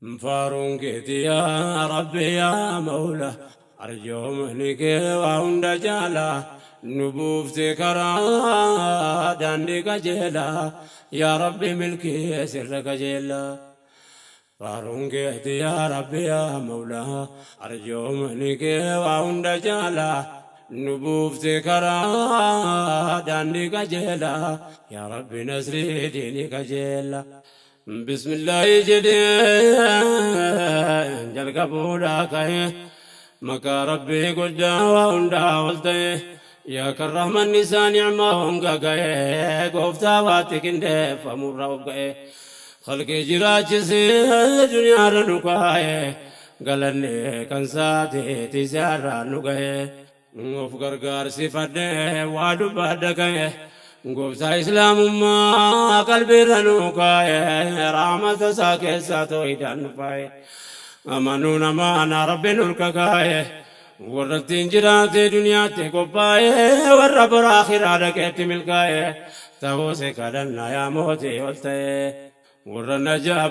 Faaruun keeti yaa Rabbi yaa Mawla, arjoomni kee waa hunda jaala, nu buufte karaa daandii qajeelaa, yaa Rabbi milkii sirra qajeelaa. Faaruun keeti yaa Rabbi yaa Mawla, arjoomni kee waa hunda jaala, nu buufte karaa daandii qajeelaa, yaa Rabbi nasrii diinii qajeelaa. Bismillaahi jedhee jalqabuudhaa ka'e, maqaa Rabbii guddaa waa hundaa ol ta'e, yaa kan rahmanni isaa nicmaa honga ga'e, gooftaa waatti qindeeffamurra of ga'e, khalqii jiraachisee duniyaarra nu kaa'e, galanni kan saateeti isaarraa nu ga'e, of gargaarsifadhee waa dubbadha ka'e, gooftaa islaamummaa qalbiirra nu kaa'e, rahmata isaa keessaa toohidaan nu faa'e, amanuun amaana Rabbiin olka kaa'e, warra ittiin jiraate duniyaatti qophaa'e, warra bora akhiraa dhaqeetti milkaa'e ta'uu si kadhanna yaa mootii ol ta'e, warra najaa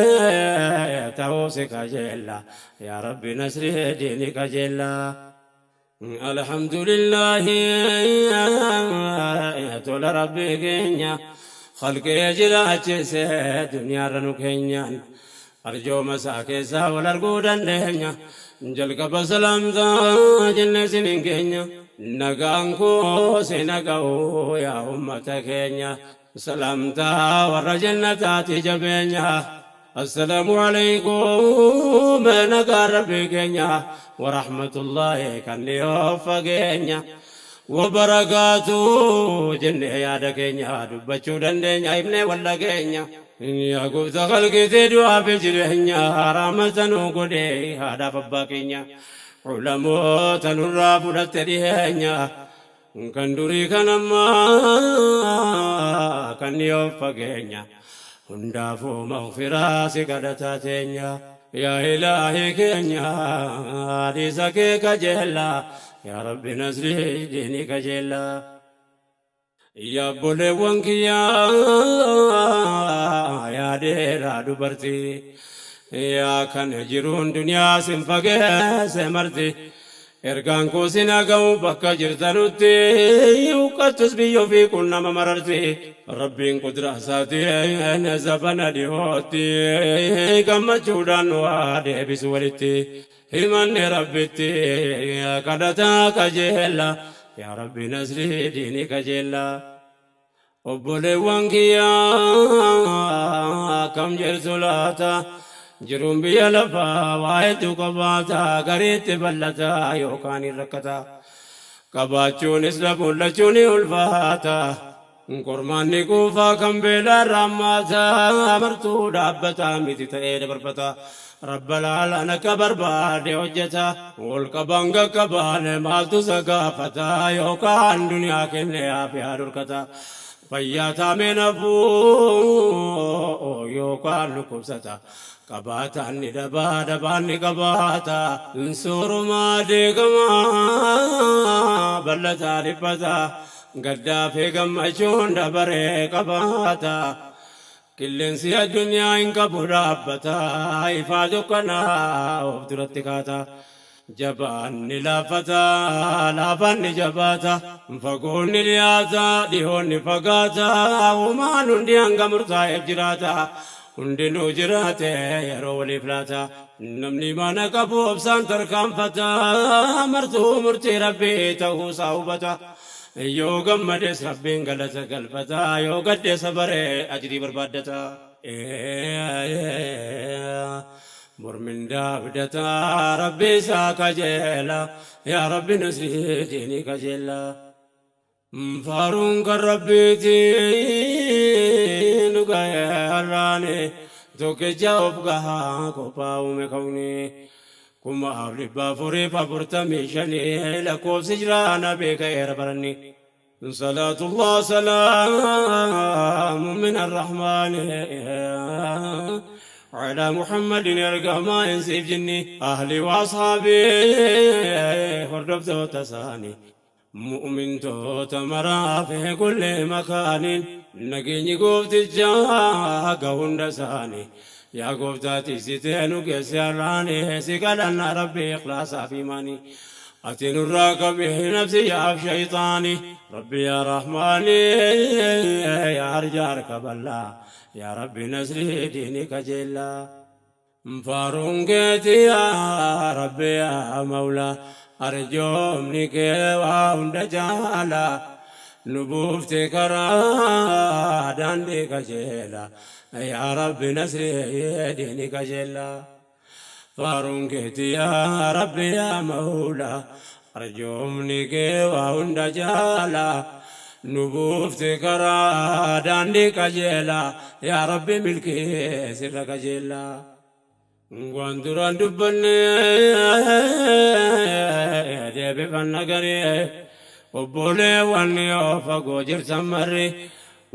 bahee ta'uu si kajeella, yaa Rabbi nasrii diinii kajeella. Alhamdulillahi, tola Rabbii keenya khalqee jiraachise duniyaarra nu keenyaan, arjooma isaa keessaa wal arguu dandeenya. Jalqaba salaamtaa jenne isiniin keenya, nagaan koo si naga'u yaa ummata keenya, salaamtaa warra jannataati jabeenya. Assalaamu alaykum, nagaa Rabbii keenya warahmatullaahi kan dhiyoo fageenya wabarakaatu jennee yaada keenya dubbachuu dandeenya ibnee walla keenya. Yaa gooftaa khalqiitee du'aa fi jireenya, rahmata nuu godhee haadhaaf abbaa keenya, ulamoota nurraa fudhatte dhiheenya, kan durii kan ammaa kan dhiyoo fageenya, hundaafuu maghfiraa si kadhataa teenya. Yaa Ilaahi keenya hadiisa kee kajeella, yaa Rabbi nasrii diinii kajeella. Yaa obboleewwan kiyyaa, yaa dheeraa dubartii, yaa kan jiruun duniyaa sin fageesse marti, ergaan koo sin haga'u bakka jirtanutti, huqqattus biyya ofii kun nama mararti. Rabbiin qudraa isaatiin zabana dhihootti gammachuudhaan nu haa deebisu walitti, himanni Rabbitti kadhataa kajeella, yaa Rabbi nasrii diinii kajeella. Obboleewwan kiyyaa, akkam jirtu laata? Jiruun biyya lafaa waa hedduu qabaata, gariitti bal'ata yookaan hin rakkata, qabaachuunis dhabuun lachuun ni ulfaata. Qormaanni kuufaa kan beelaa raammaata, martuu dhaabbata miti ta'ee dabarfata, Rabba laalaan akka barbaade hojjeta, ol qabaan qaqqabaan maaltu isa gaafata, yookaan duniyaa kennee aafiyaa dhorkata, fayyaa taamee nafuu yookaan dhukkubsata, qabaataan ni dhabaa, dhabaan ni qabaata, soorumaa deegamaa bal'ataa dhiphata, gaddaa fi gammachuun dabaree qabaata. Qilleensi addunyaa hin qabu dhaabbata, ifaa dukkanaa of duratti kaata. Jabaan ni laaffata, laafaan ni jabaata, fagoon ni dhiyaata, dhihoon ni fagaata, uumaan hundi hanga murtaa'eef jiraata. Hundinuu jiraate yeroo waliif laata. Namni mana qabu obsaan tarkaanfata, martuu murtii Rabbii ta'uusaa hubata. Yoo gammades Rabbiin galata galfata, yoo gadde sabaree ajrii barbaaddata. Mormindaa abdata, Rabbi isaa kajeela, yaa Rabbi nasrii diinii kajeela. Faaruun kan Rabbiiti nu ga'e har'aani, tokkicha of gahaa qophaa'ume kauni. 1445 lakkoofsi jiraana beeka'eera baranni. صلاة الله سلام من الرحمن على محمد ergamaa insiif jinni, أهلي وأصحابي hordoftoota isaanii, mu'mintoota maraa fi kulli makaanin, nageenyi gooftichaa haga hunda isaanii. Yaa gooftaa tiksitee nu geesse har'aani si kadhanna Rabbi ikhlaasaa fi imaanii. Ati nurraa qabi nafsi yaaf shayxaani. Rabbi yaa Rahmaani yaa arjaa harka bal'aa. Yaa Rabbi nasrii diinii kajeellaa. Faaruun keeti yaa Rabbi yaa Mawlaa. Arjoomni kee waa hunda caalaa. Nu buufte karaa daandii qajeelaa. Yaa Rabbi nasrii diinii qajeelaa. Faaruun keeti yaa Rabbi yaa Mawlaa. Arjoomni kee waa hunda caalaa. Nu buufte karaa daandii qajeelaa. Yaa Rabbi milkii sirra qajeelaa. Waan duraan dubbanne deebifanna garee obboleewwan yoo fagoo jirtan marri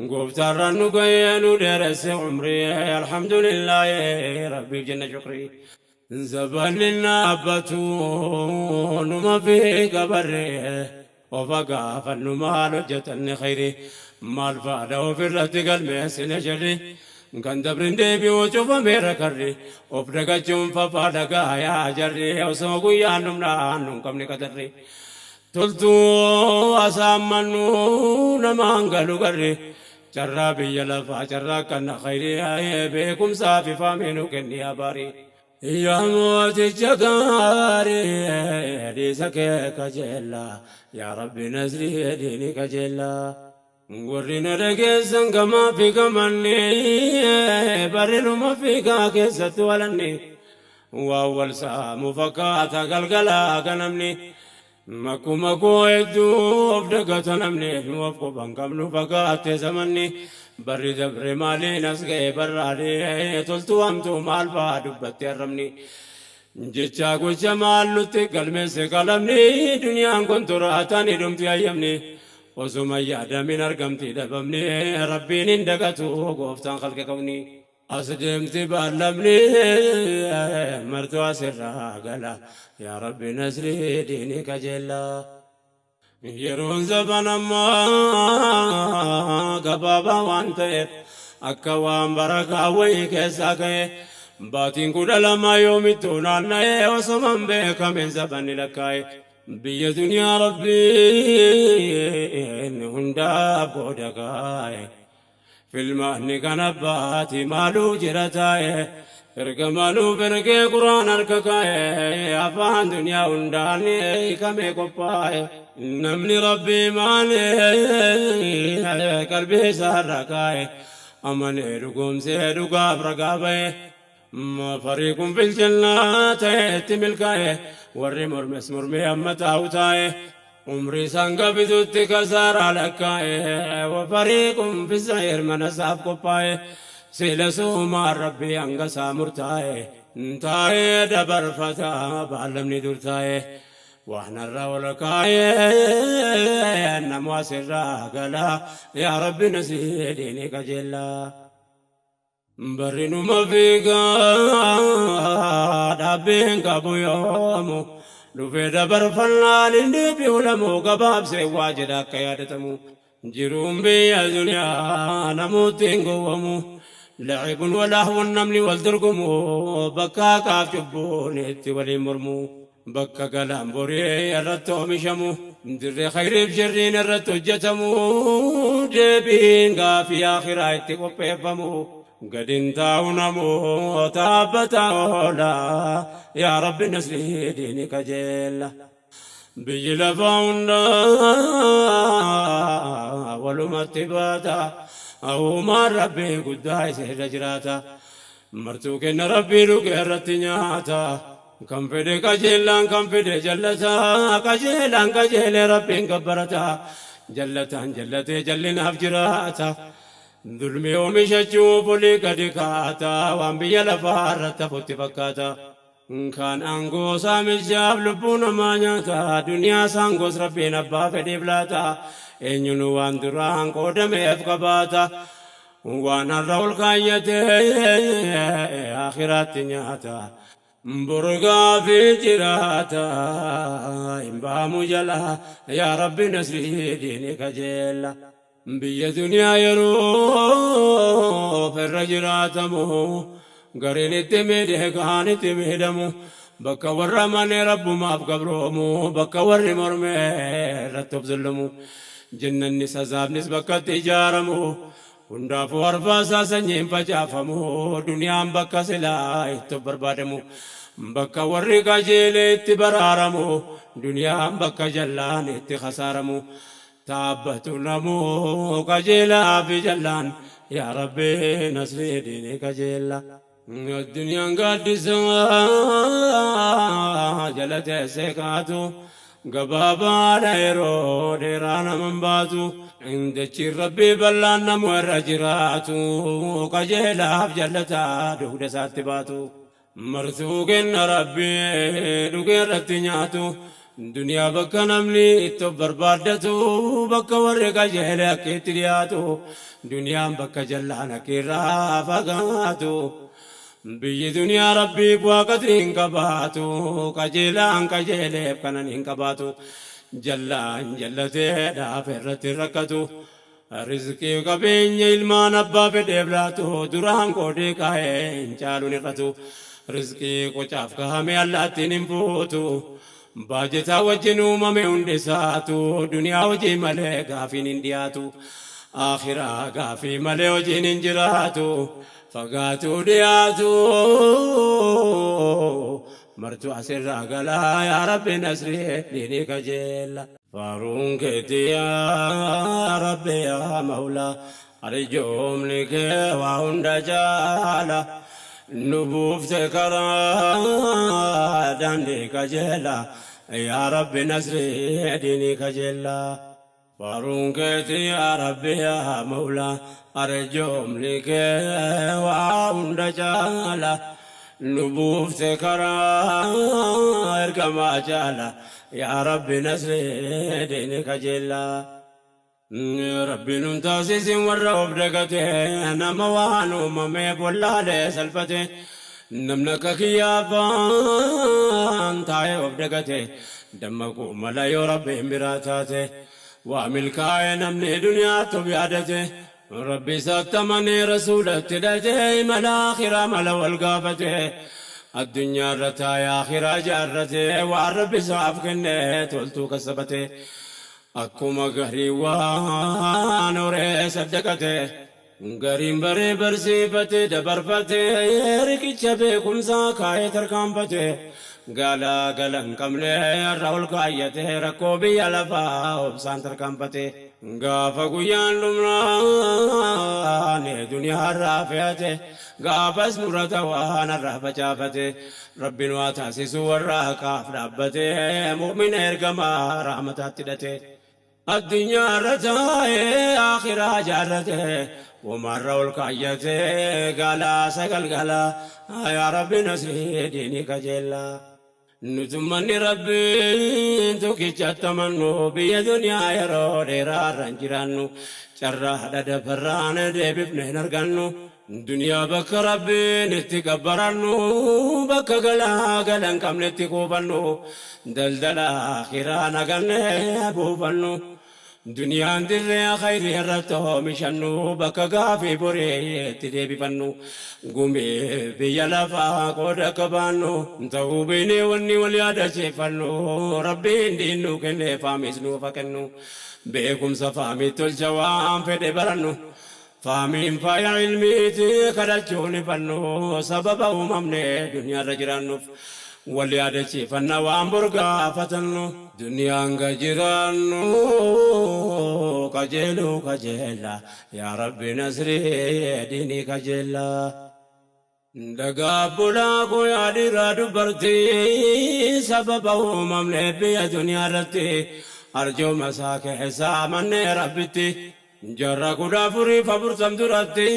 gooftaarraan nu ga'ee nu dheeresse umrii alhamdulillaahi rabbiif jenna shukrii. Zabanni dhaabbatu numa fi qabarree ofa gaafannu maal hojjetanne khayri maal faadha ofirratti galmeessine sharri. Kan dabrin deebi'uu cufameera karri of dagachuun fafaa dhagaa yaa jarri osoo guyyaan dhumnaan nun qabne qatarri. Toltuu asaammannu namaan galu garri carraa biyya lafaa carraa kanna khayri beekumsaa fi faamii nu kenni abaarii. Yaa mooticha gaarii dhiisa kee kajeellaa yaa Rabbi nasrii diinii kajeellaa. Warri na dhageessan gamaa fi gamanni barrinuma fiigaa keessatti walanni waan wal saamu fakkaata galgalaa ganamni makkuma koo hedduu of dagata namni nu of quban qabnu fakkaate zamanni barri dabre maaliin as ga'e barraadee toltuu hamtuu maal fa'aa dubbatte arrabni. Jecha gocha maal nutti galmeesse qalamni duniyaan kun toraatanii dhumti hayyamni. Osuma yaadamin argamti dhabamni Rabbiin hin dagatu gooftaan khalqe qabni. As deemti baallamni martuu asirraa gala yaa Rabbi nasrii diinii kajeellaa. Yeroon zaban ammaa gabaabaa waan ta'eef akka waan barakaa wayii keessaa ka'e baatiin 12 yoomittuu naanna'ee osuma hin beekamin zabanni lakkaa'e. Biyya duniyaa Rabbiin hundaa booda kaa'e. Filmaanni kan abbaati maaluu jira taa'e. Erga maaluu ergee quraan harka kaa'e. Afaan duniyaa hundaan hiikamee qophaa'e. Namni Rabbii maalee qalbii isaarra kaa'e. Amanee dhugoomsee dhugaaf ragaa ba'e. Fariiqun fil jannaa ta'etti milkaa'e. Warri mormes mormee amma taa'u taa'e. Umrii isaan gabitutti kasaaraa lakkaa'e. Fariiqun fi sa'iir mana isaaf qophaa'e. Sila suumaan Rabbii hanga isaa murtaa'e. Taa'ee dabarfataa baallamni dur taa'e. Waan har'a ol kaa'e namu asirraa gala. Yaa Rabbi nasrii diinii qajeellaa. Barri numa fiigaa dhaabbiin qabu yoomu dhufee dabarfannaan hin deebi'u lamuu gabaabsee waa jedha akka yaadatamu. Jiruun biyya duniyaa namooti hin gowwamu. Lacibun walahwun namni wal dorgomu bakka haqaaf cubbuun itti waliin mormu. Bakka galaan borii irratti oomishamu dirree khayriif sharriin irratti hojjetamu deebiin gaafii akhiraa itti qopheeffamu. Gadin taa'u namoota dhaabbataa oola yaa Rabbi nasrii diinii kajeella. Biyyi lafaa hundaa walumatti baata uumaan Rabbii guddaa isa irra jiraata. Martuu kenna Rabbii dhugee irratti nyaata. Kan fedhe qajeelaan kan fedhe jallata qajeelaan qajeelee Rabbiin gabbarata jallataan jallatee jallinaaf jiraata. Dulmi oomishachuuf olii gadi kaata waan biyya lafaa irratti hafutti fakkaata. Kan aangoo saamichaaf lubbuu namaa nyaata duniyaa saangoos Rabbiin abbaa fedhiif laata eenyuun waan duraan qoodameef qabaata. Waan har'a ol kaayyatee akhiraatti nyaata. Borgaa fi jiraata hin baamu jala yaa Rabbi nasrii diinii kajeella. Biyya duniyaa yeroo irra jiraatamu Gariin itti miidhee kaan itti miidhamu. Bakka warra manee rabbumaaf gabroomu. Bakka warri mormee irratti of zullumu. Jannanni sazaabnis bakka itti ijaaramu. Hundaafuu arfaasaa sanyiin facaafamu. Duniyaan bakka silaa itti of barbaadamu. Bakka warri qajeelee itti baraaramu. Duniyaan bakka jallaan itti khasaaramu. Taabbatu namuu qajeelaa fi jallaan. Yaa Rabbi nasrii diinii qajeella. Addunyaan gaaddisa jala teessee kaatu. Gabaabaadha yeroo dheeraa naman baatu. Dachiin Rabbii bal'aan namu irra jiraatu. Qajeelaaf jallataa dugda isaatti baatu. Martuu kenna Rabbii dhugee irratti nyaatu. Duniyaa bakka namni itti of barbaaddatu. Bakka warri qajeele akka itti dhiyaatu. Duniyaan bakka jallaan akka irraa fagaatu. Biyyi duniyaa Rabbii bu'aa qadrii hin qabaatu. Qajeelaan qajeeleef kanan hin qabaatu. Jallaan jallatee dhaaf irratti rakkatu. Rizqii qabeenya ilmaan abbaa fedheef laatu. Duraan qoodee kaa'ee hin caaluun hir'atu. Rizqii qocaaf kaa'ame allaattiin hin fuutu. Baajetaa wajjin uumame hundi isaatu. Duniyaa hojii malee gaafiin hin dhiyaatu. Akhiraa gaafii malee hojiin hin jiraatu. Fagaatu dhiyaatu. Martu asirraa galaa yaa Rabbi nasrii diinii qajeella. Faaruun keetii yaa Rabbi yaa Mawlaa. Arjoomni kee waa hunda jaala. Nu buufte karaa daandii qajeela. Yaa Rabbi nasrii diinii qajeella. Faaruun keetii yaa Rabbi yaa Mawlaa. Arjoomni kee waa hunda jaala. Nu buufte karaa ergamaa jaala. Yaa Rabbi nasrii diinii qajeella. Rabbi nun taasisin warra of dagate. Nama waan uumameef wallaalee salphate. Namni akka kiyyaafaan taa'ee of dagate. Dammaquu mala yoo Rabbiin biraa taate. Waa milkaa'ee namni duniyaatti of yaadate. Rabbi isaatti amanee rasuulatti hidhate. Imala akhiraa mala wal gaafate. Addunyaa irra taa'ee akhiraa ijaarrate. Waan Rabbi isaaf kenne toltuu kasabate. Akkuma garii waan horee saddaqate. Gariin baree barsiifate dabarfate. Riqicha beekumsaa kaa'ee tarkaanfate. Galaa gala hin qabne irra ol kaayyate. Rakkoo biyya lafaa obsaan tarkaanfate. Gaafa guyyaan dhumnaan duniyaa irraa fe'ate. Gaafas murata waan irraa facaafate. Rabbiin waa taasisu warra haqaaf dhaabbate. Mu'mina ergamaa rahmataatti hidhate. Addunyaa irra taa'ee akhiraa jaarrate. Uumarra ol kaayyate galaa sagal galaa. Yaa Rabbi nasrii diinii qajeella. Nutummanni Rabbiin tokkichatti amannu. Biyya duniyaa yeroo dheeraa irra hin jiraannu. Carraa dhadafarraan deebifne hin argannu. Duniyaa bakka Rabbiin itti gabbarannu. Bakka galaa gala hin qabne itti kuufannu. Daldala akhiraa nagannee buufannu. Duniyaan dirree khayrii irratti oomishannu. Bakka gaafii borii itti deebifannu. Gumii biyya lafaa qooda qabaannu. Ta'uu beeknee wanni wal yaadachiifannu. Rabbiin diinuu kennee faamis nuuf haa kennu. Beekumsa faamii tolcha waan fedhe barannu. Faamiin faaya ilmiiti kadhachuun ifannu. Sababa uumamne duniyaarra jiraannuuf. Wal yaadachiifanna waan bor gaafatannu. Duniyaan gajiraannu qajeeluu qajeella. Yaa Rabbi nasrii diinii qajeella. Dhagaa bulaa guyyaa dhiiraa dubartii. Sababa uumamne biyya duniyaa irratti. Arjooma isaa keessaa mannee Rabbitti. Jarra 1440 duratti.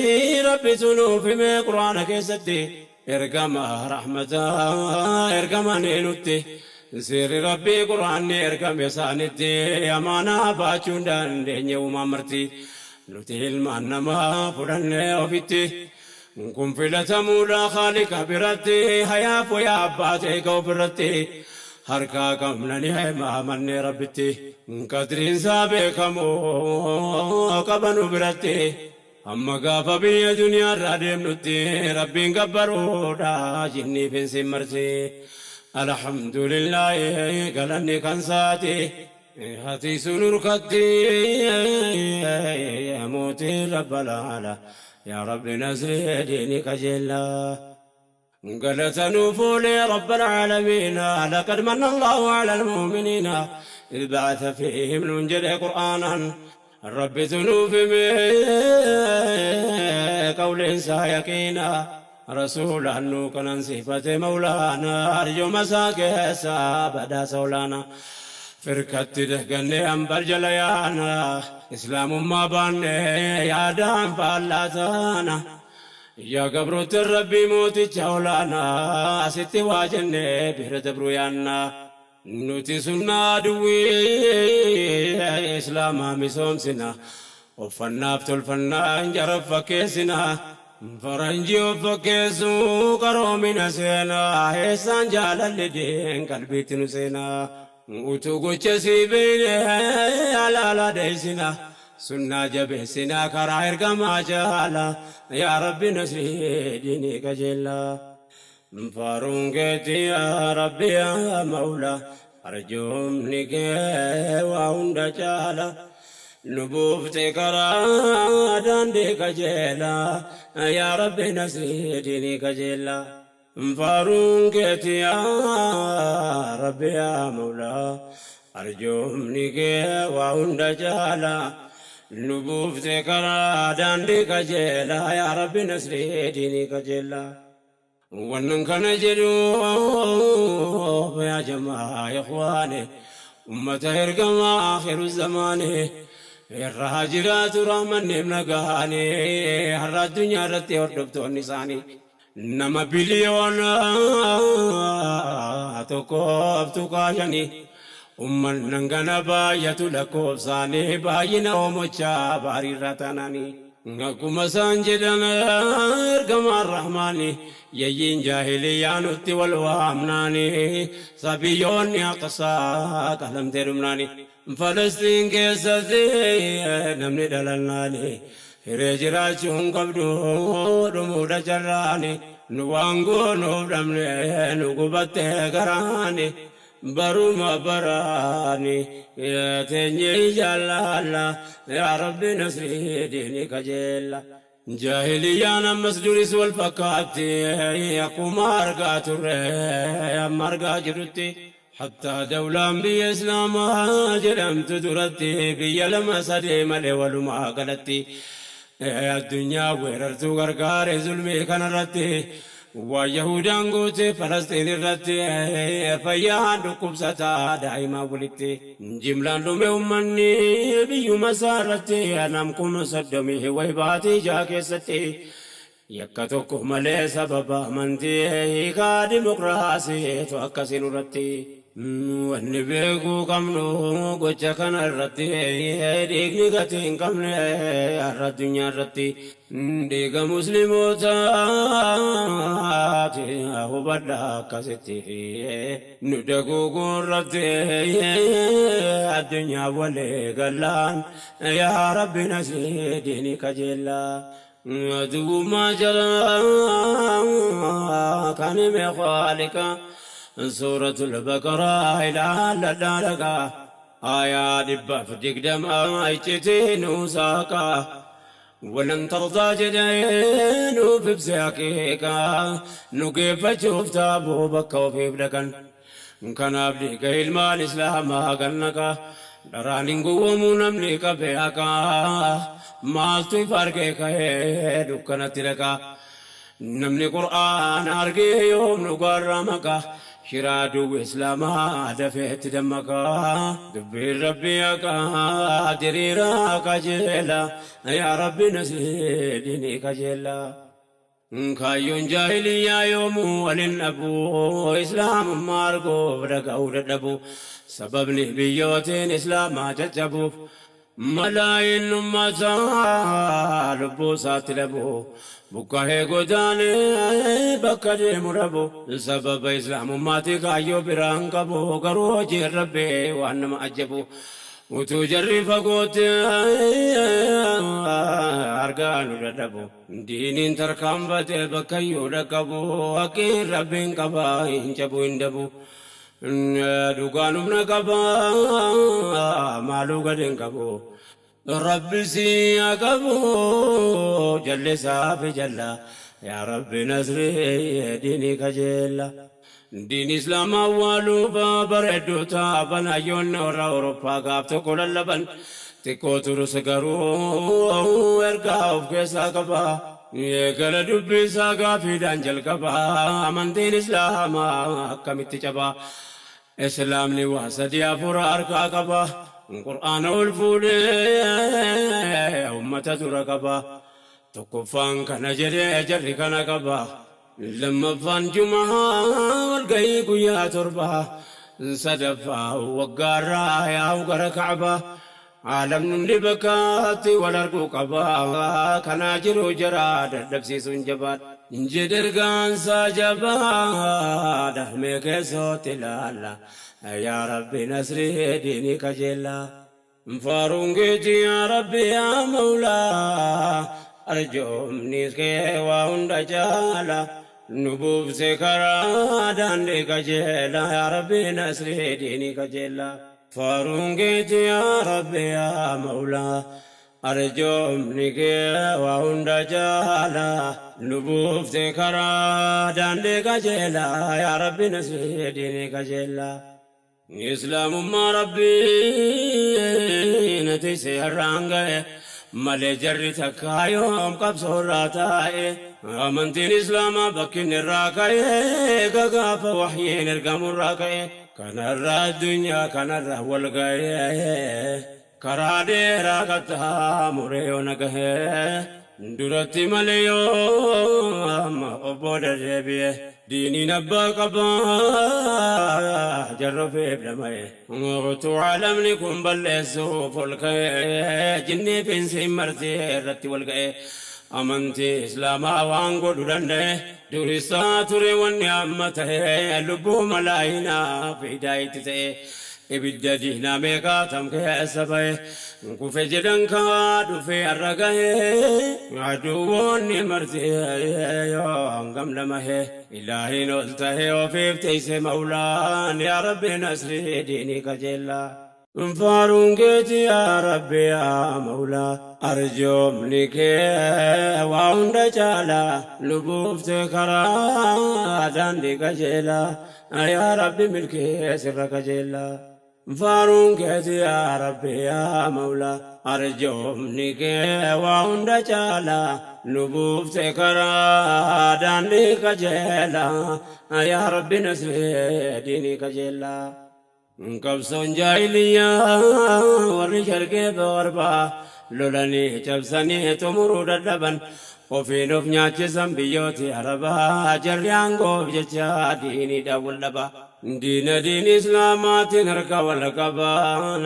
Rabbi sunuuf himee Quraana keessatti. Ergama rahmataa ergama nutti. Seerri Rabbii Quraanni ergame isaanitti. Amaanaa baachuu hin dandeenye uumaan marti. Nuti ilmaan namaa fudhannee ofitti. Kun filatamuudha Khaaliqa biratti. Hayaaf wayaa abbaa ta'e ka ofirratti. Harkaa qabna ni himaa mannee Rabbitti. Qadriin isaa beekamu qabanu biratti. Amma gaafa biyya duniyaarraa deemnutti Rabbiin gabbaruudha jinniif hin simmarti. Alhamdulillaahi galanni kan saati hati sun urkatti mootii rabbalaala yaa Rabbi nasrii diini qajeellaa. قالت نوفولي رب العالمين لقد من الله على المؤمنين إذ بعث فيهم منجل قرآنا رب ذنوب قول سايقينا رسولا نوكنا صفة مولانا أرجو مساكسا بدا سولانا فركت دهقني أنبر جليانا إسلام ما باني يا دام فالاتانا يا قبرت الربي موتي جولانا ستي واجني بهرة برويانا نوتي سنة دوي إسلاما مسومسنا وفنا بتلفنا انجرب فكيسنا فرنجي وفكيسو قرومنا سينا حسان جالال الدين قلبي تنسينا وتوقو تسيبيني على لا ديسنا سنة جبهسنا كراير كما جالا يا ربي نسري ديني كجلا فارونجتي يا ربي يا مولا أرجوم نكي وعند جالا نبوفتي كرا داندي كجلا يا ربي نسري ديني كجلا فارونجتي يا ربي يا مولا أرجوم نكي وعند جالا نبوفتي كرا داندي كجلا يا ربي نسري ديني كجلا ونن جدوب يا جماعة يا إخواني أمة إرقم آخر الزمان الرهاجرات رحمن نملقاني هر الدنيا رتي وردبتو النساني نما بليون تقوف تقاشني أمان ننغنا باية لكوف ساني باينا ومچا باري رتناني Akkuma isaan jedhan ergamaan Rahmaani yayyiin jaahiliyyaa nutti wal waamnaani sabiyyoonni aqsaa qalamtee dhumnaani Falastiin keessatti namni dhalannaani hiree jiraachuu hin qabdu dhumuudha jarraani nu waan goonuuf dhabne nu gubattee garaani baruma baraani teenye jaalala yaa Rabbi nasrii diini qajeella. Jaahiliyyaan ammas duris wal fakkaatti akkuma argaa turre amma argaa jirrutti hattaa dawlaan biyya Islaamaa jedhamtu duratti biyya lama sadee malee walumaa galatti addunyaa weerartuu gargaare zulmii kanarratti ويهودان قوتي فلسطين الرتي فيان ركوب ستا دائما ولتي جملان لمي أمني بيو مسارتي أنامكم صدمي ويباتي جاكستي يكتوكو ملي سبب منتي كا ديمقراسي توكسين رتي wanni beekuu qabnu gocha kana irratti dhiigni gatii hin qabne har'a addunyaa irratti dhiiga muslimootaati hubadha akkasitti nu daguuguu irratti addunyaa walii gallaan yaa Rabbi nasrii diinii qajeellaa. Aduwwummaa jalaa kan hime Khaaliqa. سورة البقرة إلى لدارك آيات بفدق دم آيتين وساقا ولن ترضى جدين في بساقيك نكيف شفت أبو بكر وفي بلكن كان أبليك المال إسلام أغنك درانين قومون أمليك بياك ما تفرقك دكنا تلك نمني قرآن أرقي يوم نقرمك شرادو إسلاما دفعت دمك دبي ربي قادري كجلا يا ربي نسيدني كجلا كايون جاهلية يوم وللنبو إسلام ماركو بدقو دبو سبب نبيوتين إسلام ججبو ملايين أمتا لبو ساتلبو بكاه غداني بكري مربو سبب إسلام أمتي كايو بران قبو قروجي ربي وأنما أجبو Utuu jarri fagootti argaa nu dadhabu. Diiniin tarkaanfatee bakkayyuu dhaqqabu. Haqqiin Rabbiin qaba hin cabu hin dabu. Dhugaan humna qaba maaluu gad hin qabu. Rabbi si haa qabu jallisaa fi jalla. Yaa Rabbi nasrii diinii kajeella. Diin Islaamaa awwaaluuf bareedduu taaban hayyoonni warra Awurooppaa gaaf tokko lallaban. Xiqqoo turus garuu ergaa of keessaa qaba. Eegala dubbii isaa gaafiidhaan jalqaba. Amantiin Islaamaa akkamitti caba? Islaamni waa sadii afur harkaa qaba. Qur'aana ol fuudhee ummata dura qaba. Tokkoffaan kana jedhee jarri kana qaba. Lammaffaan Jumaa walgahii guyyaa 7. Sadaffaa waggaarraa yaa'u gara Ka'baa. Aalamni hundi bakkaatti wal arguu qaba. Kanaa jiru jara dadhabsiisuun jabaadha. Jedhe ergaansaa jabaadha. Mee keessootti ilaalla. Yaa Rabbi nasrii diinii kajeella. Faaruun keetii yaa Rabbi yaa Mawlaa. Arjoomni kee waa hunda caala. Nu buufse karaa daandii qajeela. Yaa Rabbi nasrii diinii kajeella. Faaruun keetii yaa Rabbi yaa Mawlaa. Arjoomni kee waa hunda caala. Nu buufte karaa daandii qajeela. Yaa Rabbi nasrii diinii kajeella. Islaamummaa Rabbii nati seerraan ga'e. Malee jarri takkaa yoom qabsoorraa taa'e. Amantiin Islaamaa bakki inni irraa ka'e gagaafa wahyiin ergamurraa ka'e. Kanarraa addunyaa kanarraa wal ga'e. Karaa dheeraa qaxxaamuree yoo na gahe. Duratti malee yoo amma obbo deebi'e. Diiniin abbaa qabaa jarra feef dhama'e. Utuu aalamni kun balleessuuf ol ka'e. Jinnii fi insiin martee irratti wal ga'e. Amantii Islaamaa waan godhu danda'e. Durisaa ture wanni amma ta'e. Lubbuu malaayinaa fiidaa itti ta'e. Ibidda diinaa meeqaa tam keessa ba'e. Kufe jedhan kaa dhufee har'a gahe. Aduwwoonni marti yoo hangam lamahe. Ilaahiin ol ta'e ofiif teessee maulaan. Yaa Rabbi nasrii diinii kajeellaa. Faaruun keetii yaa Rabbi yaa Mawlaa. Arjoomni kee waa hunda caala. Nu buufte karaa daandii qajeelaa. Yaa Rabbi milkee sirra kajeellaa. Faaruun keetii yaa Rabbi yaa Mawlaa. Arjoomni kee waa hunda caala. Nu buufte karaa daandii qajeelaa. Yaa Rabbi nasrii diinii kajeellaa. Qabsoon jaahiliyyaa warri sharqee barbaa lolanii cabsanii xumuruu dadhaban. Ofiin of nyaachisan biyyooti Arabaa jarri aangoof jecha diiniidhaan wal dhaba. Diina diin Islaamaatiin harka wal qaban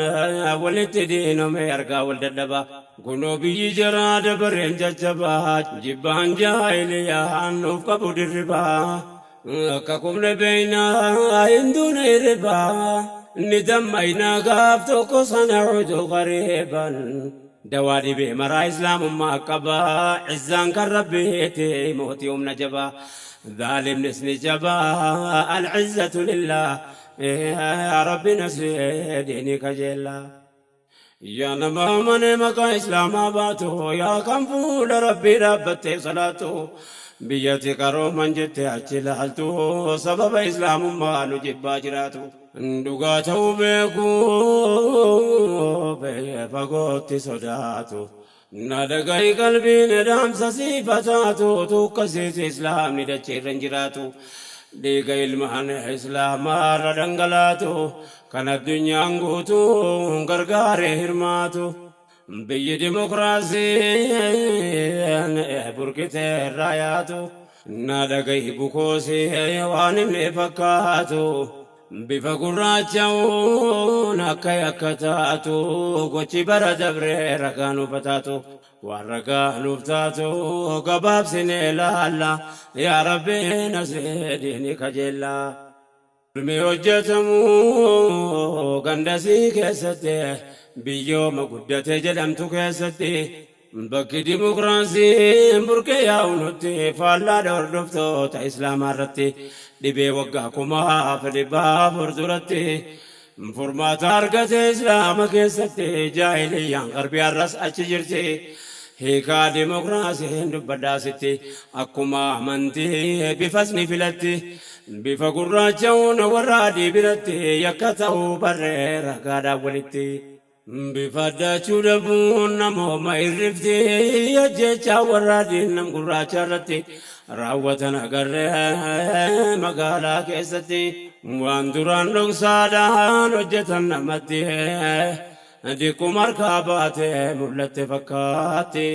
walitti diinome harka wal dadhaba. Kunoo biyyi jaraa dabareen jajjabaa jibbaan jaahiliyyaan nuuf qabu dirribaa. Akka kumne beeynaa hin duune hirribaa. Ni dammaynaa gaaf tokko sana utuu qariiban. Dawaa dhibee maraa Islaamummaa qabaa. Izzaan kan Rabbiiti mootii humna jabaa. Zaalimnis ni jabaa. Al-izzatu lillah. Yaa Rabbi nasrii diinii kajeellaa. Yaa nama amanee maqaa Islaamaa baatu. Yaa kan fuula Rabbii dhaabbattee salaatu. Biyyatti qarooman jettee achi ilaaltu. Sababa Islaamummaa nu jibbaa jiraatu. Dhugaa ta'uu beekuu fagootti sodaatu. Na dhagahi qalbiin dhaamsa siifataatu. Tukkasiis Islaamni dacheerra hin jiraatu. Dhiiga ilmaan Islaamaarra dhangalaatu. Kan addunyaan guutuu gargaaree hirmaatu. Biyyi dimokiraasiin burqitee irraa yaatu. Na dhagahi bukoosii waan inni fakkaatu. Bifa gurraacha'uun akka yakka taatu. Gochi bara dabree ragaa nuuf taatu. Waan ragaa nuuf taatu gabaabsinee ilaalla. Yaa Rabbi nasrii diinii kajeellaa. Ilmi hojjetamu gandasii keessatti Biyyooma guddate jedhamtu keessatti bakki dimokiraasiin burqee yaa'u nutti faallaadha hordoftoota islaamaa irratti dhibee waggaa 1400 duratti furmaata argate islaama keessatti jaahiliyyaan qarbii har'as achi jirti. Hiikaa dimokiraasiin dubbadhaasitti akkuma amantii bifas ni filatti bifa gurraacha'uun warra adii biratti yakka ta'uu barree ragaadhaan walitti. Bifa addachuu dhabuun namooma irrifti ajjechaa warra adiin nam gurraacha irratti raawwatan agarree magaalaa keessatti waan duraan dhoksaadhaan hojjetan namatti dikkuma harkaa baatee mul'atte fakkaatti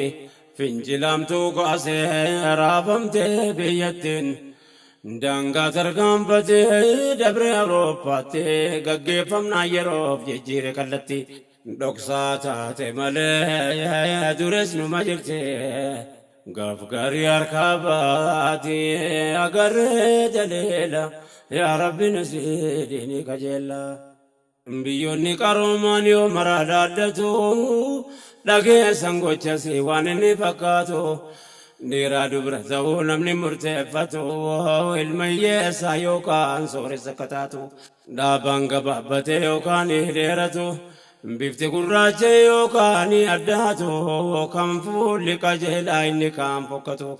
fincilamtuu kaasee raafamtee biyyattiin daangaa tarkaanfatee dabree Awurooppaatti gaggeeffamnaan yeroof jijjiire kallatti dhoksaa taate malee dures numa jirti gaaf gaarii harkaa baati agarree daleela yaa Rabbi nasiidini kajeella. Biyyoonni qaroomaan yoo maraa dhaaddatu dhageessan gochasi waan inni fakkaatu dhiiraa dubra ta'uu namni murteeffatu ilma hiyyeessaa yookaan sooressa akka taatu dhaabaan gabaabbatee yookaan dheeratu bifti gurraacha yookaan addaatu kan fuulli qajeelaa inni kaan fokkatu.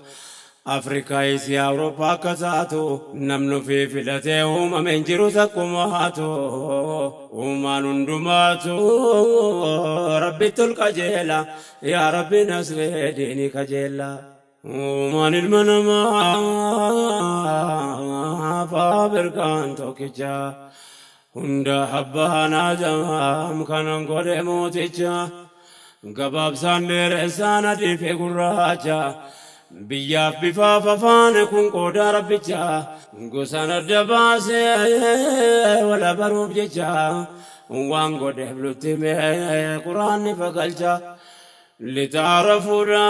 Afrikaa Isiyaa Awurooppaa akka taatu namni ofii filatee uumame hin jiru takkumaatu uumaan hundumaatu Rabbitti ol qajeela yaa Rabbi nasree diinii kajeela. Uumaan ilma namaa faabirkaan tokkicha hunda abbaan Aadaam kanan godhe mooticha gabaabsaan dheeressaan adii fi gurraacha. Biyyaaf bifaaf afaan kun qooda rabbicha gosaan adda baasee wala baruuf jecha waan godheef lutti mee quraanni fagalcha litaarafuudha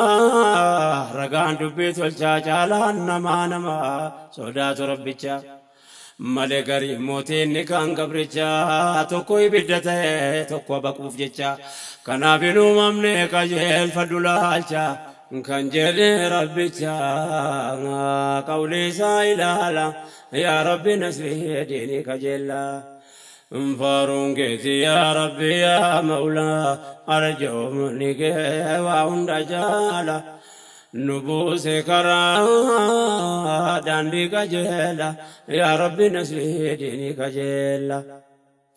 ragaan dubbii tolchaa caalaan namaa nama sodaatu rabbicha malee garii mootiin kan gabricha tokko ibidda ta'e tokko baquuf jecha kanaaf hin uumamne qajeelfadhu laalcha. Kan jedhe rabbicha qawli isaa ilaala yaa Rabbi nasrii diinii kajeella. Faaruun keeti yaa Rabbi yaa Mawlaa arjoomni kee waa hunda jaala nu buuse karaa daandii qajeela yaa Rabbi nasrii diinii kajeella.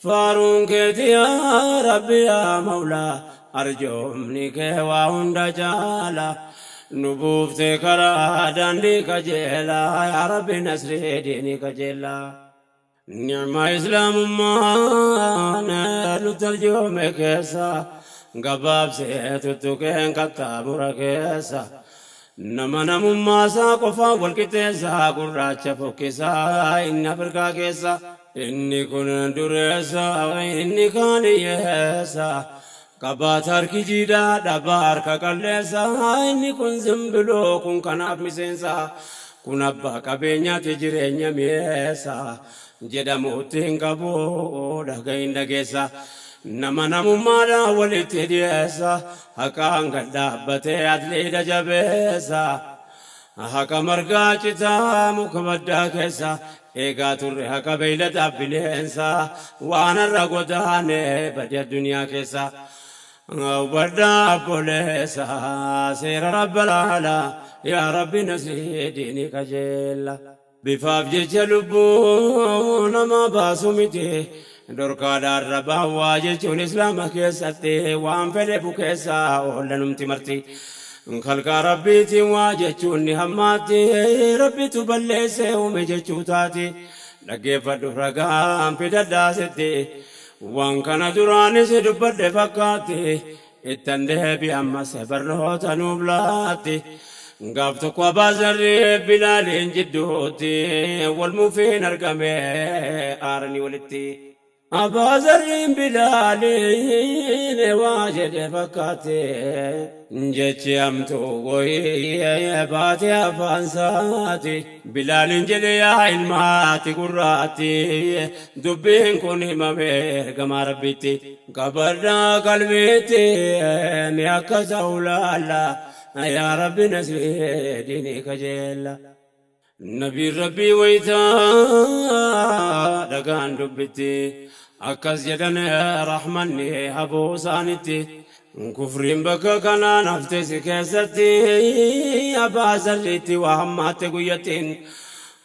Faaruun keeti yaa Rabbi yaa Mawlaa arjoomni kee waa hunda jaala nu buufte karaa daandii qajeela yaa Rabbi nasrii diinii qajeela. Nicma islaamummaan nutti arjoome keessa gabaabsee tuttuqeen qaxxaamura keessa nama namummaa isaa qofaan wal qixxeessaa gurraacha fokkisaa inni Afrikaa keessa inni kun dureessa inni kaan hiyyeessa. Qabaata harki jiidhaa dhabaa harka qalleessa inni kun zimbiloo kun kanaaf miseensa kun abbaa qabeenyaati jireenya mi'eessa jedhamuutti hin qabu dhagahin dhageessa nama namummaadhaan walitti dhiyeessa haqaan gad dhaabbatee atliidha jabeessa haqa margaa citaa muka baddaa keessa eegaa turre haqa beeyladaaf bineensa waan har'a godaane badi addunyaa keessa. Baddaa obboleessa seera rabbalaala yaa Rabbi nasrii diinii kajeella. Bifaaf jecha lubbuu nama baasu miti dhorkaadhaan rabaan waa jechuun islaama keessatti waan fedhe bukeessa oollanumti marti. Kalqaa rabbiitiin waa jechuun ni hammaatti rabbitu balleessee uume jechuu taati dhaggeeffadhu ragaan fidadhaasitti waan kana duraanis dubbadhe fakkaatti ittan deebi ammas barnoota nuuf laatti. Gaaf tokko Abaazarri Bilaaliin jidduutti wal mufiin argame aaranii walitti. Abbaa Zarriin Bilaaliin waa jedhe fakkaate jechi hamtuu goyee baate afaan saati. Bilaaliin jedhe yaa ilmaati gurraatti dubbiin kun himame ergamaa Rabbitti. Qabadhaa qalbiitti mi akka ta'u laalla yaa Rabbi nasrii diinii kajeella. Nabiin Rabbii waytaa dhagaan dubbitti akkas jedhan rahmanni haboo isaanitti. Kufriin bakka kanaan hafte si keessatti Abbaa Zarriitti waa hammaatte guyyattiin.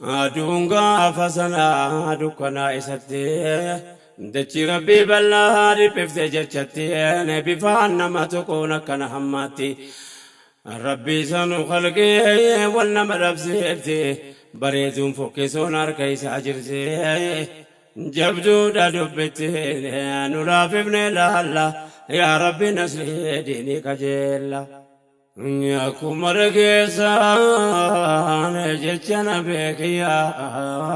Aduun gaafa sanaa dukkanaa isatti dachii Rabbii bal'aa dhiphifte jechatti bifaan nama tokkoon akkana hammaatti. Rabbii sanu khalqee wal nama dhabsiifte bareeduun fokkisuun harka isaa jirti. Jabduudha dubbitti nu laafifne laalla yaa Rabbi nasrii diinii kajeella. Akkuma dhageessaan jecha na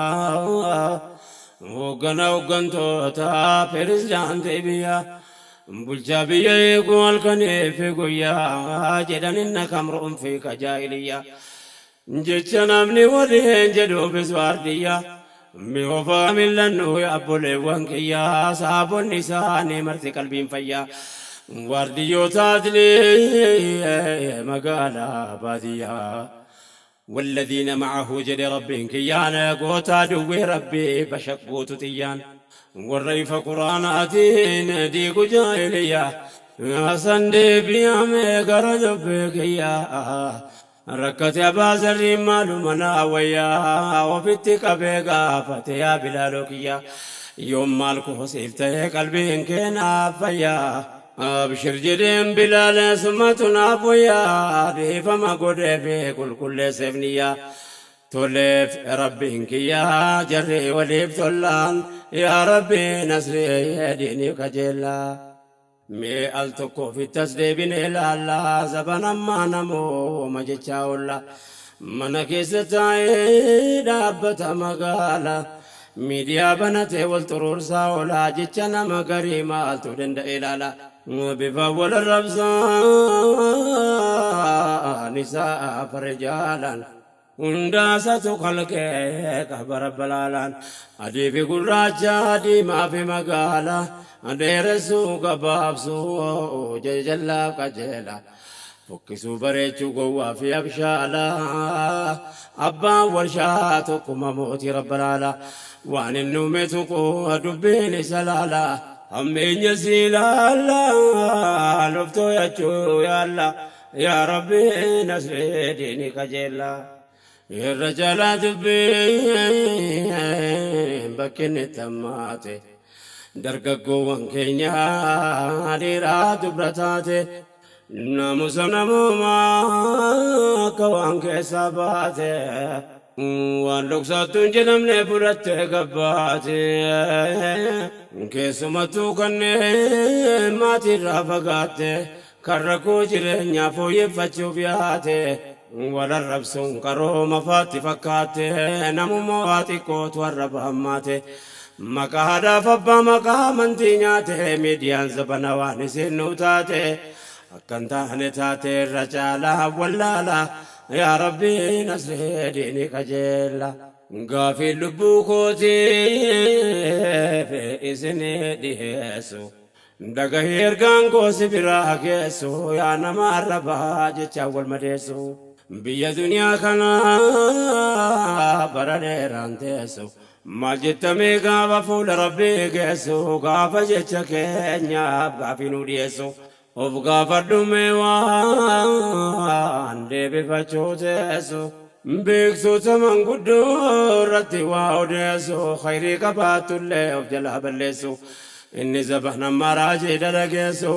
beekiyyaa hoggana hoggantoota pirezidaantii biyyaa bulchaa biyya eeguu halkanii fi guyyaa jedhan inna kamruun fi kajaa'iliyyaa jecha namni waliin jedhuufis waardiyyaa mi'oofaa mil'annuu abboleewwan kiyyaa saabonni isaanii marti qalbiin fayyaa waardiyyoota adilii magaalaa baadiyyaa. والذين معه جد ربهم كيانا قوتا دوي ربي بشقوت تيان والريف قراناتين ديق جاهلية حسن دي بيامي قرد بكيا ركت يا بازر مالو منا ويا وفتك بيقا فتيا بلالوكيا يوم مالكو حسيلته قلبي كنا فيا أبشر جدين بلال سمتنا بويا فما قد في كل سفنيا تولف ربي يا جري وليف تولان يا ربي نصري ديني كجلا مي ألتقو في التسليب لا زبنا ما نمو مجتشاولا منكيس تاي دابة مقالا ميديا بنتي والترور ساولا جتشنا مقري مالتو دند إلالا بفول الربزان نساء فرجالا hundaasatu kalqee qaba rabbalaalaan adii fi gurraacha diimaa fi magaala dheeressuu gabaabsuu jajallaa qajeela fokkisuu bareechuu gowwaa fi abshaala abbaan warshaa tokkuma mootii rabbalaala waan inni uume tuquu dubbiin isa laala hammeenya si ilaala luftoo yachuu yaalla yaa rabbi nasree diinii qajeella. Irra jalaa dubbiin bakki inni tammaate dargaggoowwan keenya dhiiraa dubra taate naamusa namoomaa akka waan keessaa baate waan dhoksaattuu hin jedhamne fudhattee gabbaate keessumattuu kanneen maatiirraa fagaatte kan rakkoo jireenyaa fooyyeffachuuf yaate. Walarrabsuun qarooma faatti fakkaate namummaa waa xiqqootu arraba hammaate maqaa haadhaaf abbaa maqaa amantii nyaate miidiyaan zabana waan isin nu taate akkan taane taate irra caalaa wallaala yaa rabbi nasree diinii qajeella. Gaafii lubbuu kootiif isinii dhiheessu. Dhagahii ergaan koo si biraa geessu yaa nama arrabaa jechaan wal madeessu. Biyya duniyaa kana bara dheeraan teessu maal jettamee gaafa fuula rabbii geessu gaafa jecha keenyaaf gaafii nu dhiyeessu of gaafadhu mee waan deebifachuu teessu beeksota manguddoo irratti waa odeessu khayrii qabaattullee of jalaa balleessu inni zabana maraajii dalageessu.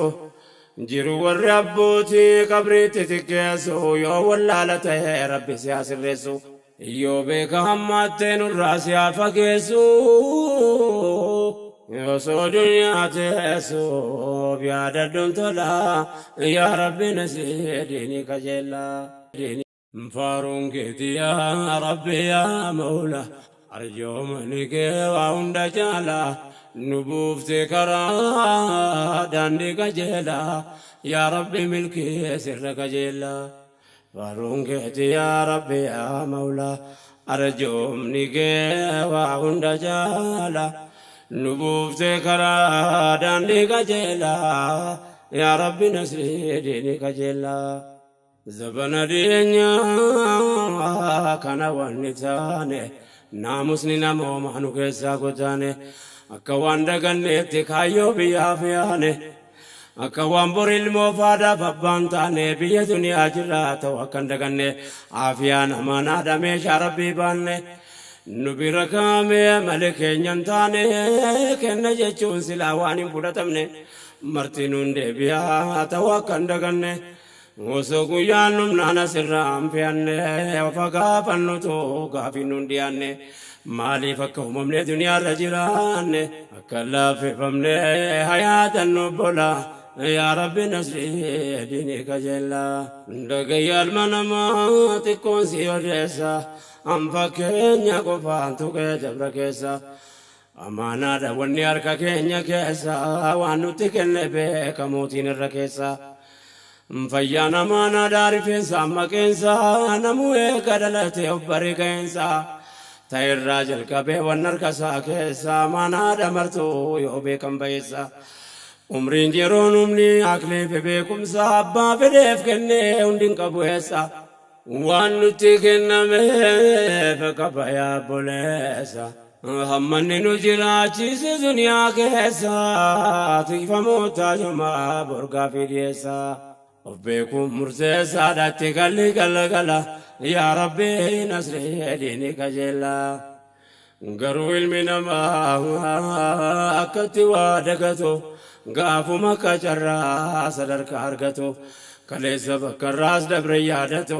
Jiru warri abbootii qabriitti xiqqeessu yoo wallaala ta'e rabbi si haa sirreessu yoo beeka hammaattee nurraa si haa fageessu osoo duniyaa teessu yaadadhuun tola yaa rabbi nasrii diinii qajeella. Faaruun keeti yaa rabbi yaa mawla arjoomani kee waa hunda caala. Nu buufte karaa daandii qajeelaa, yaa Rabbi milkii sirra qajeelaa. Faaruun keeti yaa Rabbi yaa Mawlaa, arjoomni kee waa hunda jaala. Nu buufte karaa daandii qajeelaa, yaa Rabbi nasrii diinii qajeelaa. Zabana dhiyeenyaa kana wanni taane, naamusni namoomaa nu keessaa gotaane. Akka waan daganneetti kaayyoo biyyaaf yaane, akka waan bor ilmoo faadaaf abbaan taane. Biyya duniyaa jirraa ta'u akka hin daganne, aafiyaan amaanaadha meeshaa Rabbii baanne. Nu bira kaamee malee keenya hin taane, kenna jechuun silaa waan hin fudhatamne. Marti nuun deebi'aa ta'u akka hin daganne, osoo guyyaan humnaan asirraa hin fe'anne. Ofa gaafannutu gaafii nuun dhiyaanne, maaliif akka uumamne duniyaarra jiraanne. Akka laaffifamne hayaatan nu bola, yaa Rabbi nasrii diinii qajeelaa. Dhagayya ilma namaa, xiqqoon si odeessa, an fakkeenya qofaan tuqee dabra keessa. Amaanaadha wanni harka keenya keessa, waan nutti kenne beeka mootiin irra keessa. Fayyaan amaanaadha, rifeensa maqeensa, namuu eega dhalate of baree ga'eensa. Ta'irraa jalqabee waan harka isaa keessa, amaanaadha martuu yoo beekan ba'eessa. Umriin yeroon humni aqlii fi beekumsa, abbaa fedheef kennee hundi hin qabu eessa. Waan nutti kennameef qaba yaa obboleessa. Hammanni nu jiraachise duniyaa keessa, tikfamoota yomaa borgaa fi dhiyeessa. Of beekuun murteessaadhaatti galli galagala, yaa Rabbi nasrii diinii qajeelaa. Garuu ilmi namaa akkatti waa dagatu, gaafuma akka carraa sadarkaa argatu. Kaleessa bakka irraas dabre yaadatu,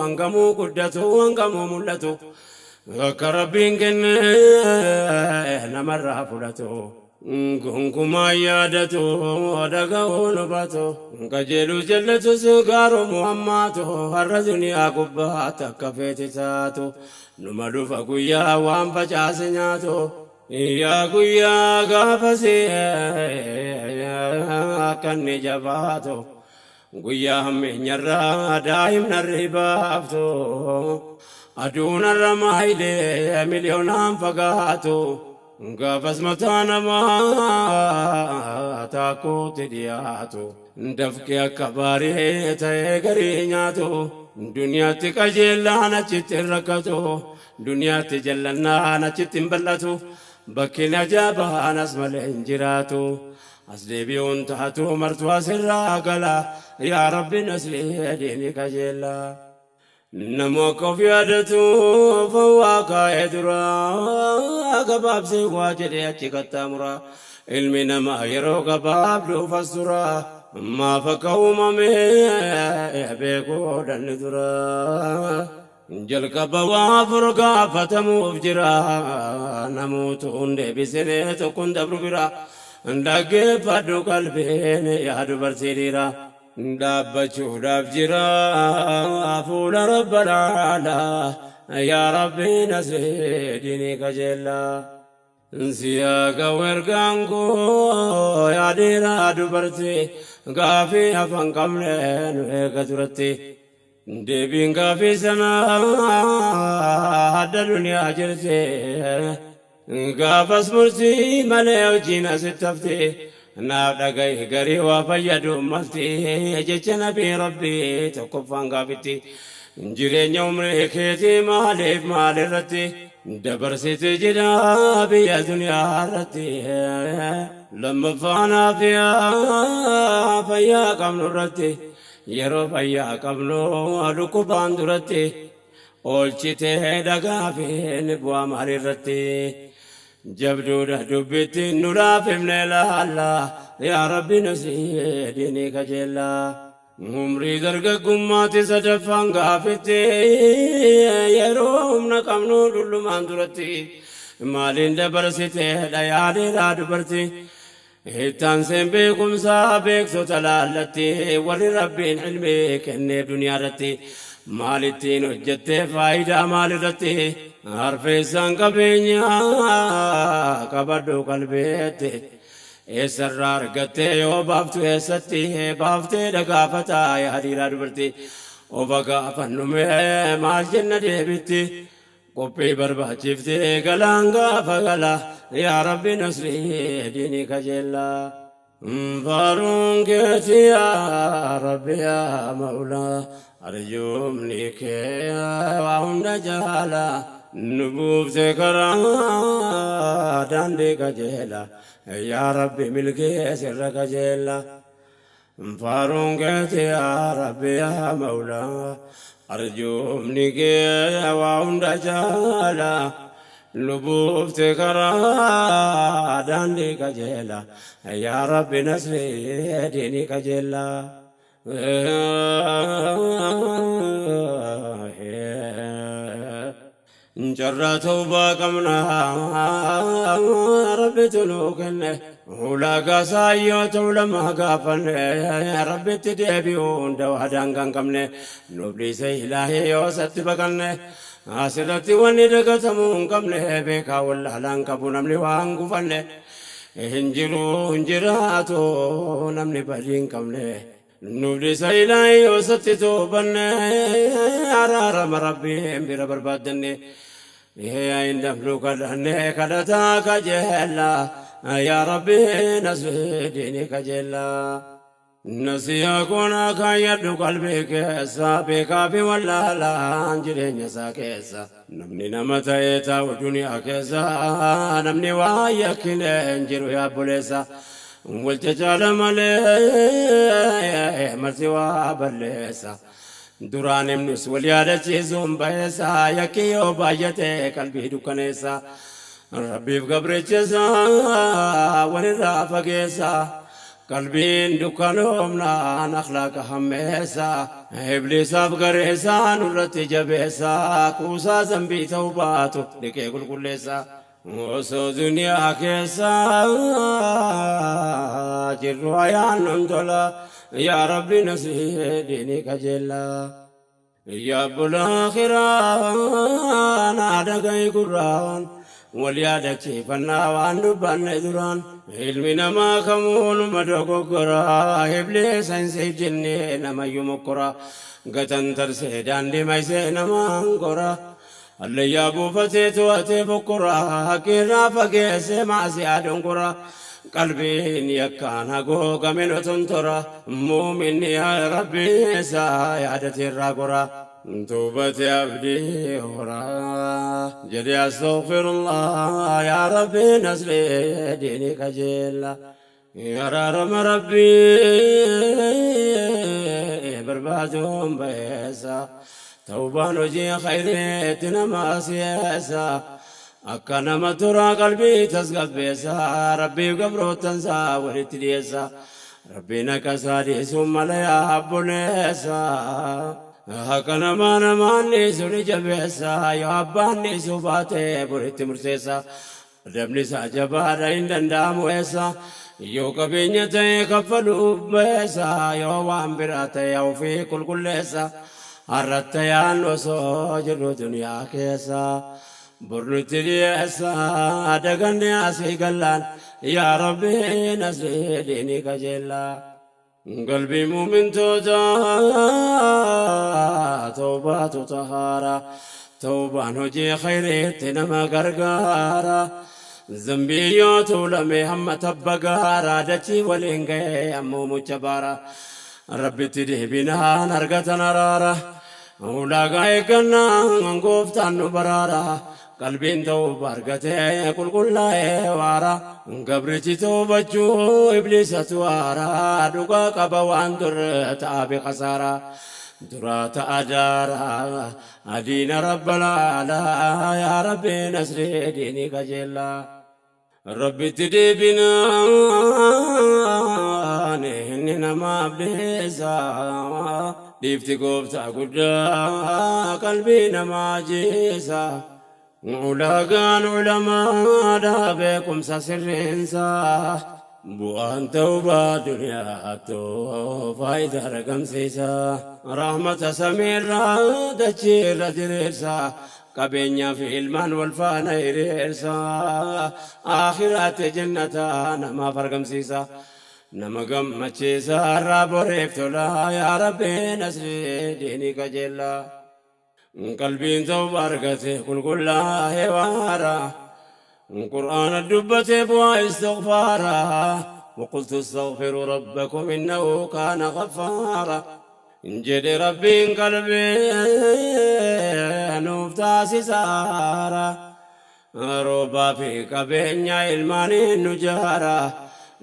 hangamuu guddatu hangamuu mul'atu. Akka Rabbiin kenne namarraa fudhatu. Gonkumaa yaadatu dhaga'uun hubatu. Qajeeluu jallatus gaaroomu hammaatu, har'a duniyaa gubbaatti akka feete taatu. Numa dhufa guyyaa waan facaase nyaatu. Yaa guyyaa gaafasii akka inni jabaatu. Guyyaa hammeenyarraa daa'imna ribaaftu. Aduun har'a maayilee miliyoonaan fagaatu. Gaafas mataa namaa taakuutti dhiyaatu. Dafqee akka baarii ta'ee garii nyaatu. Duniyaatti qajeellaan achitti hin rakkatu. Duniyaatti jallannaan achitti hin bal'atu. Bakki ajaa'ibaan as malee hin jiraatu. As deebi'uun taatu martuu asirraa gala. Yaa Rabbi nasrii diinii qajeelaa. Nama akka of yaadatu fawwaa kaa'ee dura, gabaabsee waa jedhee achi qaxxaamura. Ilmi namaa yeroo gabaabduu as tura. Maaf akka uumame beekuu dhanni dura. Jalqaba waa afur gaafatamuuf jira. Namoota hundee deebisee tokkoon dabru bira. Dhaggeeffadhu qalbiin yaa dubartii dhiira. Dhaabbachuudhaaf jira fuula Rabbalaala, yaa Rabbi nasrii diinii qajeelaa. Siyaa wergaan koo yaa dhiiraa dubartii, gaafii afaan qabne nu eega duratti. Deebiin gaafii sanaa adda duniyaa jirti. Gaafas murtii malee hojiin asitti hafti. Naaf dhagahi garii waa fayyadu malti, jecha nabii Rabbii tokkoffaan gaafitti. Jireenya umrii keetii maaliif maalirratti dabarsite jira biyya duniyaa irratti? Lammaffaan aafiyaa fayyaa qabnu irratti, yeroo fayyaa qabnu dhukkubaan duratti oolchitee dhagaafiin bu'aa maalirratti? Jabduudha dubbitti nu laafifne laalla, yaa Rabbi nasrii diinii qajeellaa. Umrii dargaggummaatti sadaffaan gaafitti, yeroo humna qabnu dullumaan duratti maaliin dabarsiteedha yaa dhiiraa dubartii? Ittaanseen beekumsaa beektota laallatti, warri Rabbiin ilmii kenneef duniyaa irratti. Maalittiin hojjettee faayidaa maalirratti harfeessaan qabeenyaa qabadhu qalbeetti eessarraa argattee yoo baaftu eessatti baaftee dhagaafataa yaa dhiiraa dubartii ofa gaafannumee maal jenna deebitti qophii barbaachiftee galaan gaafa gala yaa Rabbi nasrii diinii kajeellaa. Faaruun keeti yaa Rabbi yaa Mawlaa arjoomni kee waa hunda jaala nu buufte karaa daandii qajeela yaa Rabbi milkee sirra qajeela. Faaruun keeti yaa Rabbi yaa Mawlaa arjoomni kee waa hunda jaala nu buufte karaa daandii qajeela yaa Rabbi nasrii diinii qajeela. Carraa tawbaa qabnaa Rabbitu nuu kenne ulaagaa saayyoota ulamaa gaafanne Rabbitti deebi'uun dawaa daangaa hin qabne nuuf dhiise ilaahee yoo isatti baqanne asirratti wanni dagatamuu hin qabne beekaa wallaalaan qabu namni waan gufanne hin jiru hin jiraatu namni badii hin qabne. Nuuf dhiisa ilaahee yoo isatti toobanne araarama Rabbiin bira barbaaddanne hin dafnu kadhanne kadhataa kajeella yaa Rabbi nasrii diinii kajeella. Nasiyaa koonaa kaayyadhu qalbii keessa beekaa fi wallaalaan jireenya isaa keessa namni nama ta'ee taa'u duniyaa keessa namni waa yakkine hin jiru yaa obboleessa. Walcacaala malee marti waa balleessa. Duraan himnus wal yaadachiisuun bayeessa yakki yoo baay'ate qalbii dukkaneessa. Rabbiif gabrichisa walirraa fageessa. Qalbiin dukkanoomnaan akhlaaqa hammeessa. Ibliisaaf gareessa nurratti jabeessa. Kuusaa zambii ta'uu baatu dhiqee qulqulleessa. Osoo duniyaa keessa jirru ayaan nun tola yaa Rabbi nasrii diinii qajeella. Yaa bulaakiraa naa dhaga'i gurraan wal yaadachiifannaa waan dubbanne duraan ilmi namaa kamuunuma dogoggoraa ibliisa hin siif jennee namayyuu mokkora gatan tarsee daandii maysee namaan gora. Allayyaa buufatee to'atee bokkora haqirraa fageessee maasiyaa dongora qalbiin yakkaan haguugame tontora muuminni yaa Rabbi isaa yaadateerraa gora. Tuubate abdii horaa jedhee astaghfirullah yaa Rabbi nasrii diinii qajeella. Araarama Rabbii barbaaduun bayeessa. Tawbaan hojii khayriitti nama si'eessa. Akka nama turaa qalbii tasgabbeessa. Rabbiif gabroottansaa walitti dhiyeessa. Rabbiin akka isaa dhiisuun mala yaa abboleessa. Akka namaa namaan dhiisu ni jabeessa. Yoo abbaan dhiisuu baate boritti murteessa. Adabni isaa jabaadha hin danda'amu eessa. Yoo qabeenya ta'e kaffaluuf beessa. Yoo waan biraa ta'e ofii qulqulleessa. Har'atta yaan osoo jirru duniyaa keessa bornutti dhiyeessa daganne asii gallaan yaa Rabbi nasrii diinii qajeella. Qalbii muumintoota tawbaatu tahaara tawbaan hojii khayriitti nama gargaara. Zambii yoo tuulame hamma tabba gaara dachii waliin ga'ee ammoo mucha baara. Rabbitti deebinaan argatan araara. Ulaagaa eeggannaan gooftaan nu baraara. Qalbiin tawba argatee qulqullaa'ee waara. Gabrichi tawbachuu ibliisatu waara. Dhugaa qaba waan turre ta'aa bi khasaara. Duraa ta'a jaara adiina rabbal aalaa yaa Rabbi nasrii diinii qajeella. Rabbitti deebinaan inni namaaf dhiisa. Dhiifti gooftaa guddaa qalbii namaa jiisa. Ulaagaan ulamaadha beekumsa sirriinsa. Bu'aan tawbaa duniyaattu faayidaa argamsiisa. Rahmata samiirraa dachiirra diriirsa. Qabeenyaa fi ilmaan wal faana hiriirsa. Akhiraatti jannata namaaf argamsiisa. Nama gammachiisa irraa boreef tola, yaa Rabbi nasrii diinii qajeellaa. Qalbiin tawbaa argate qulqullaa'ee waara. قرآن الدبة بوا استغفارا، وقلت استغفروا ربكم إنه كان غفارا. جد ربي قلبي نوف سارا، روبا في قبينيا ilmaanii نجارا.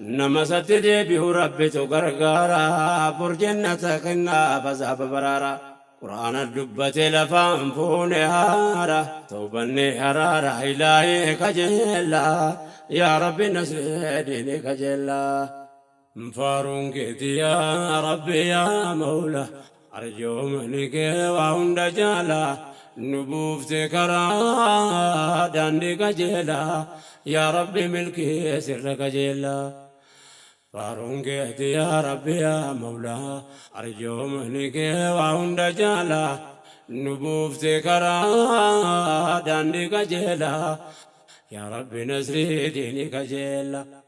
نما ستدي به ربي تغرغارا، برجنة كنا فزاب برارا. قرآن الدبة لفان فون هارا، توبني هرارا، إلهي كجلا، يا ربي نصر ديني كجلا. فارون كيتي يا ربي يا مولا، أرجو منك وعند جالا، نبوفت كرا داندي كجلا، يا ربي ملكي سر كجلا. فارون كيتي يا ربي يا مولا، أرجو منك وعند جالا، نبوفت كرا داندي كجلا، يا ربي نصري ديني كجلا.